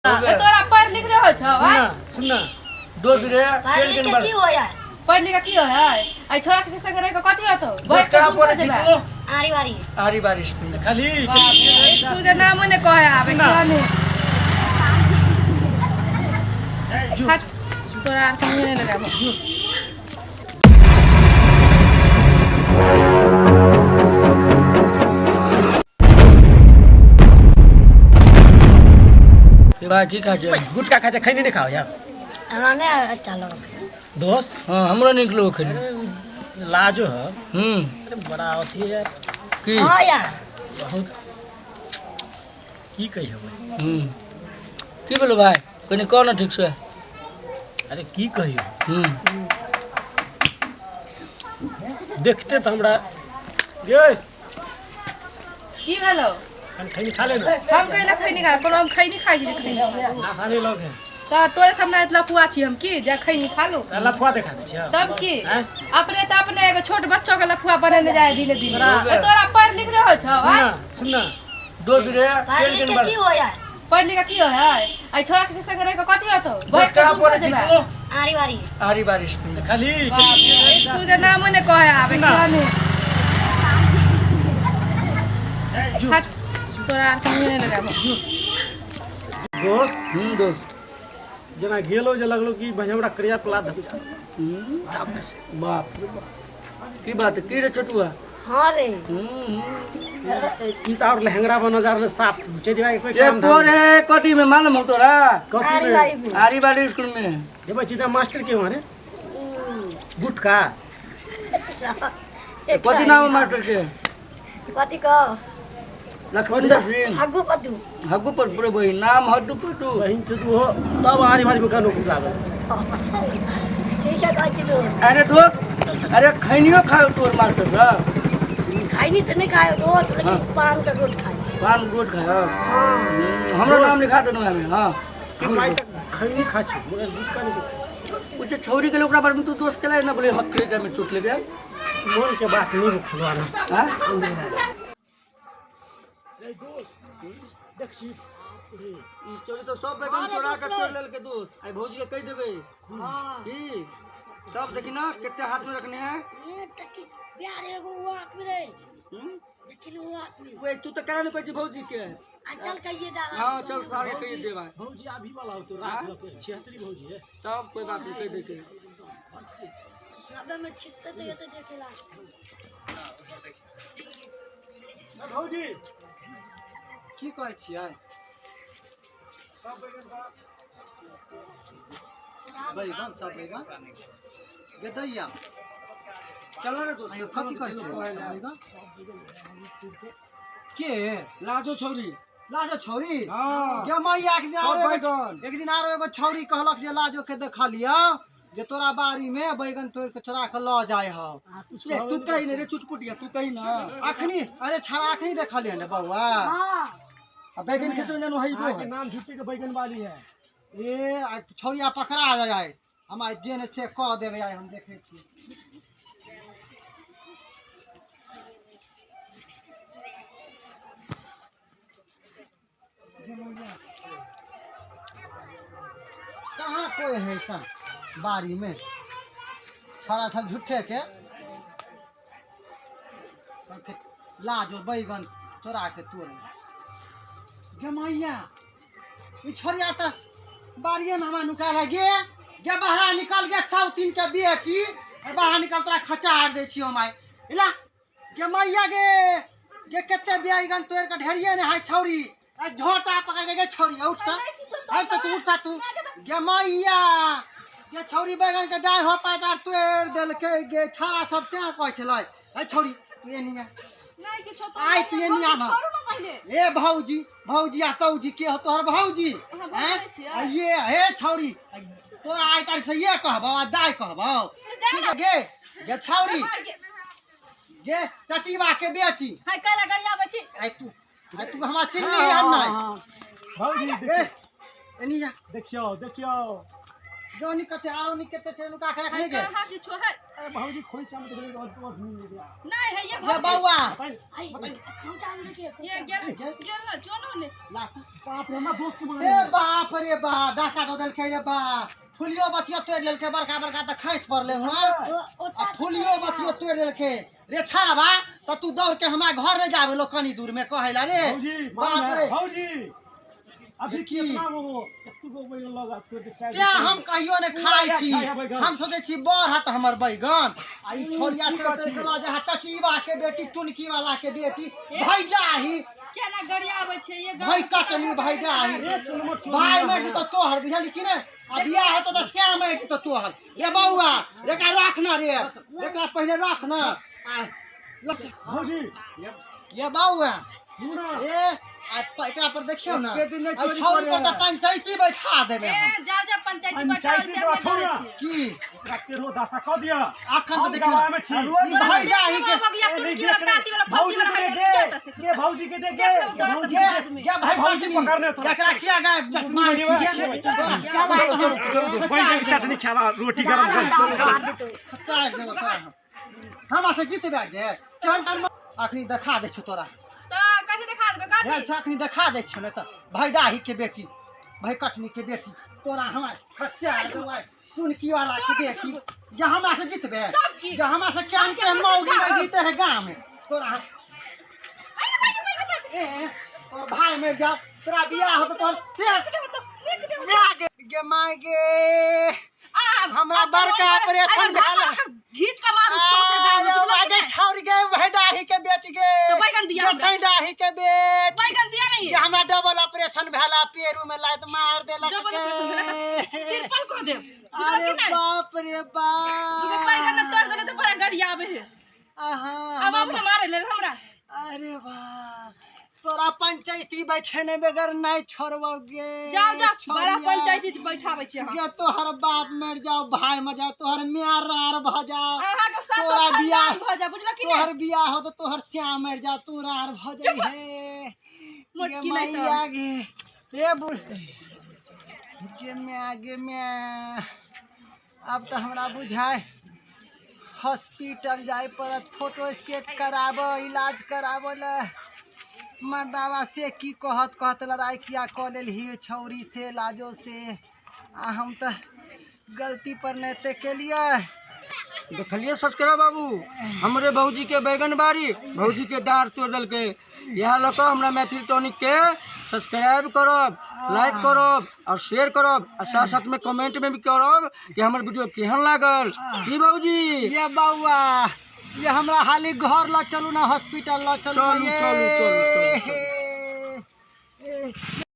ए, तोरा पढ़ लिख रहल छौ सुन आँय? ना, सुन ना। दोस्त रे पढ़ तेल लिख के के की हो यार पढ़ लिख के की हो है आई छोरा के संग रह के कथी होतो दोस्त कहाँ पढ़े छी तू आरी बारी आरी बारी स्कूल में। खाली स्कूल के नामो ने कहे आवे सुन ना। छोरा ने जो हट तोरा आर के मुँह नहीं लगाबो भाई की खा छै गुटखा खा छै खैनी नहीं खाओ यार हमरा नहि अच्छा लगल दोस्त हाँ हमरो निक लो खैली लाजो है हम्म अरे बड़ा अथी है यार की हाँ यार बहुत की कहियो भाई हम्म की बोलो भाई कनी कह ना ठीक से अरे की कहियो हम्म देखते तऽ हमरा ये की भेलो कनि खैनी खा ले ना हम कैला खैनी खा कोनो हम खैनी खाइ छी जे खैनी खाइ। नाशा नहीं लग है तऽ तोरे सामने एतला पुआ छी हम की जे खैनी खा लो लफुआ देखा दै छियै तब की आँय? अपने तऽ अपने एगो छोट बच्चो के लफुआ बनेने जाय दिने दिने बराबर। ए, तोरा पढ़ लिख रहल छौ सुन आँय? ना, सुन ना दोस्त रे पढ़ तेल लिख के के बार की हो यार पढ़ लिख के की हो है आई छोरा के संग रह के कथी होतो दोस्त कहाँ पढ़े छी तू आरी बारी आरी बारी स्कूल में। खाली स्कूल के नामो ने कहे आवे सुन ना। छोरा ने जो हट तोरा आर के मुँह नहीं लगाबो दोस्त हम्म दोस्त जेना गेलो जे लगलो कि भाई हमरा क्रिया पला धक जा हम्म बाप रे बाप की बात है की रे छोटुआ हाँ रे हम्म ई तऽ आओर लहंगरा बनल जा रहल साफ से चलि जेबै कोई ये काम धाम तोरे कथी में मालूम हो तोरा कथी आरी में बारी में आरी बारी स्कूल में जेबै सीधा मास्टर के वहाँ रे गुटखा कथी नाम है मास्टर के कथी कह लखविंदर सिंह आगू कतू हग्गू पर पूरे बही नाम हड्डू पटू बहिन चुदू हो तब आरी बारी में कानो लागल ठीक है कहै छी दोस्त अरे दोस्त अरे खैनियो खाओ तोर मास्टर साहब खैनी तऽ नहि खाय दोस्त लेकिन हाँ। पान के रोज खाय पान रोज खाओ हाँ हमरो नाम लिखा देनु हमें हाँ हम आइ तक खैनी खा छी मगर गुटखा नहीं उ जे छौरी के ओकरा बारे में तू दोस्त केला ना बोले हक जा में चोट ले गया मन के बात नहीं खुलवाना हां देख छी ई चोरी तो सब बैगन चोरा के तोड़ लेल के दोस्त आई भौजी के कह देबे हाँ की सब देखी ना कितने हाथ में रखने हैं ये तकी प्यार एगो वो आदमी रे हम्म? देखी वो आदमी वे तू तो करा नहीं कहै छी भौजी के आ चल कहिए दादा हाँ चल सारे कह देबे भौजी अभी वाला हो तो राख लके 76 भौजी है सब कोई बात नहीं कह दे के सब में छिटते तो ये तो देखेला भौजी की कहै छियै बैगन सब बैगन गेदैया चल रे दोस्त आयो कथी कहै छियै बैगन के लाजो छौरी लाजो छौरी हाँ गे मैया एक दिन सब आरो एगो बैगन। एक दिन आरो एगो छौरी कहलक जे लाजो के देखलियौ जे तोरा बाड़ी में बैगन तोड़ के चोरा के लऽ जाय हौ ले तू कही ना रे चुटपुटिया तू कही ना अखनी अरे छड़ा अखनी देखलियै ने बौआ हाँ आ बैगन खेत में जानो है अहाँ के नाम झूठी के बैगन वाली है ए आ छौरिया पकड़ा जाय हम आइ जे ने से कऽ देबै आइ हम देखै छी कहाँ कोई है कहाँ बाड़ी में छड़ा सब झूठे के लाजो बैगन चोरा के तोड़े गे मैया ई छोरिया तऽ बाड़िए में हमरा नुका गे गे बाहर निकल गे साउथिन के बेटी बाहर निकल तोरा खचार दै छियौ माय इला गे मैया गे गे कते बैगन तोड़ के ढेरिए ने है छौरी आ झोटा पकड़ के गे छौरी उठ त हट त तू उठ त तू गे मैया गे छौरी बैगन के डाढ़ हो पादार तोड़ देलकै गे छाड़ा सब तें कहै छलै है छौरी तू एनी आ नहीं किछो तो आइ तू एनी आ ना छोड़ू ना पहिले ए भौजी भौजी आ तौजी के हो तोहर भौजी अहाँ हैं? भौजी छियै? आ ये हे छौरी तोरा आइ तारीख से ये कहबौ आ दाइ कहबौ जा ना। गे गे छौरी गे टटीबा के बेटी हाय कैला गरियाबै छी आइ तू हमरा चिन्हली हन नहि भौजी ए एनी जा देखियौ देखियौ जोनी कते आरो नी कते छै नुका के रखने गे। कहाँ किछो है। अरे भौजी खोइचा में देखले और मिल गया। नहीं है ये ये भौजी। बौआ। आई खोटा में देखिए। ये गेल गेल ना चोनो ने। ला त। बाप रे, हमरा दोस्त के मारे। ए बाप रे बा, डाका दऽ देलकै रे बा। फुलियो बतियो तोड़ि लेलकै, बड़का बड़का तऽ खसि पड़लै हुआं। आ फुलियो बतियो तोड़ि देलकै रे छाबा। तऽ तू दौड़ के हमरा घर नहि जाबे लो कनी दूर में कहै ला रे। भौजी बाप रे। भौजी अभी की? कितना वो एत्तू गो बैगन लगा तोड़ के चाय। क्या हम कहियो ने खाइ छी? खाइ है बैगन। हम सोचै छी बड़ हत हमर बैगन, आ ई छोरिया की तोड़ कहै छी? के लऽ जाइ टटीबा के बेटी, टुनकी वाला के बेटी, भैडाही। केना गरियाबै छै ये गाँव। भै कटनी भैडाही। एक नंबर चोरी। भाय मरि जेतौ तोहर, बुझली कि नहि? आ बियाह हेतौ तऽ श्याम मरि जेतौ तोहर। रे बौआ, एकरा रख न रे, एकरा पहिने रख न। आ भौजी ये बौआ। सुनू ना। ए आ एकरा पर देखियौ न। एके दिन नहि आ चोरी छौरी पर करे। तऽ पंचायती बैठा देबै ए हम। जा जा, पंचायती बैठाओ पंचायती से तो अपने अठौ जानै ना। छियै। की? एकरा केरो दशा कऽ दिअ। अखन तऽ हम देखियौ गवाह न में छी। ई भैडाही के। बगिया ए, नहीं टुनकी देख वाला रे। टाटी वाला फौजी भौजी वाला के है दे। क्या तऽ से। ये भौजी के दे देख गे। लो तोरा भौजी तऽ के आदमी। ये भाई भौजी कटनी पकड़ने तोरा। एकरा किया गाय चटनी मारै छी? बनेबै, ये खेबै। तोरा बैगन के चटनी खावा, रोटी गरम गरम, चल। चारि देबौ तोरा हम। हमरा से जीतबे गे केहन तहन अखनी देखा दै छियौ तोरा। तऽ कथी देखा देबै? भेल कथी छै अखनी देखा दै छियौ ने तऽ भैडाही के बेटी, भै कटनी के बेटी, तोरा हम खच्चा देबै। टुनकी वाला के बेटी, ये हमरा से जीतबे? सब की। ये हमरा से केहन केहन मौगी नहीं जीते है गाँव में। तोरा हम ए तोर भाई मर जाओ, तोरा बियाह होतो तोहर से माय गे, गे माय गे। हमरा बड़का ऑपरेशन भेल। घीच के मारू सौंसे गाँव में, अरे बुझलौ कि गे नहि? छौरी गे, भैडाही के बेटी गे। तऽ बैगन दिया गे हमरा। सैडाही के बेटी। बैगन दिया नहीं। गे हमरा डबल ऑपरेशन भेला, पेरू में लात मार देलक डबल ऑपरेशन भेला गे। तिरपल कऽ देब, बुझलौ अरे कि नहि? बाप रे दूगो बैगन बाप। तोड़ देले तऽ बड़ा गरियाबै है। आहा। आब आब ने मारै लेल हमरा। अरे वाह, तोरा पंचायती बैठेने बगैर नहीं छोड़बो गे। जाओ जाओ, बड़ा छोड़िया। पंचायती बैठाबै छी अहाँ। गे तोहर बाप मर जाओ, भाई मर जाओ, तोहर माय रार भ जाओ। अहाँके साथ तोरा खानदान बियाह भऽ जाए, बुझलौ कि नहि? तोहर बियाह हो तो तोहर श्याम मर जाओ, तू रार भ जाई हे। मोटकी गे नहि तऽ। मैया गे, ए बुढ़ गे माय गे माय। अब तऽ हमरा बुझाय हॉस्पिटल जाय पड़त, फोटो स्टेट कराबऽ, इलाज कराबऽ ले। मर्दावा से की कहत कहत लड़ाई किया कऽ लेलही छौरी से लाजो से? आ हम तऽ गलती पर नहि ते केलियै। देखलिए सस्करा बाबू, हमरे भौजी के बैगन बाड़ी भौजी के डाँर तोड़ देलकै। इएह लऽ कऽ हमरा मैथिली टॉनिक के सब्सक्राइब करब, लाइक करब और शेयर करब आ साथ साथ में कमेंट में भी करब कि हमर वीडियो केहन लागल। की भौजी? ये बौआ, ये हमरा हाली घर लऽ चलू ना, हॉस्पिटल लऽ चलू। चलू, ये। चलू, चलू, चलू, चलू।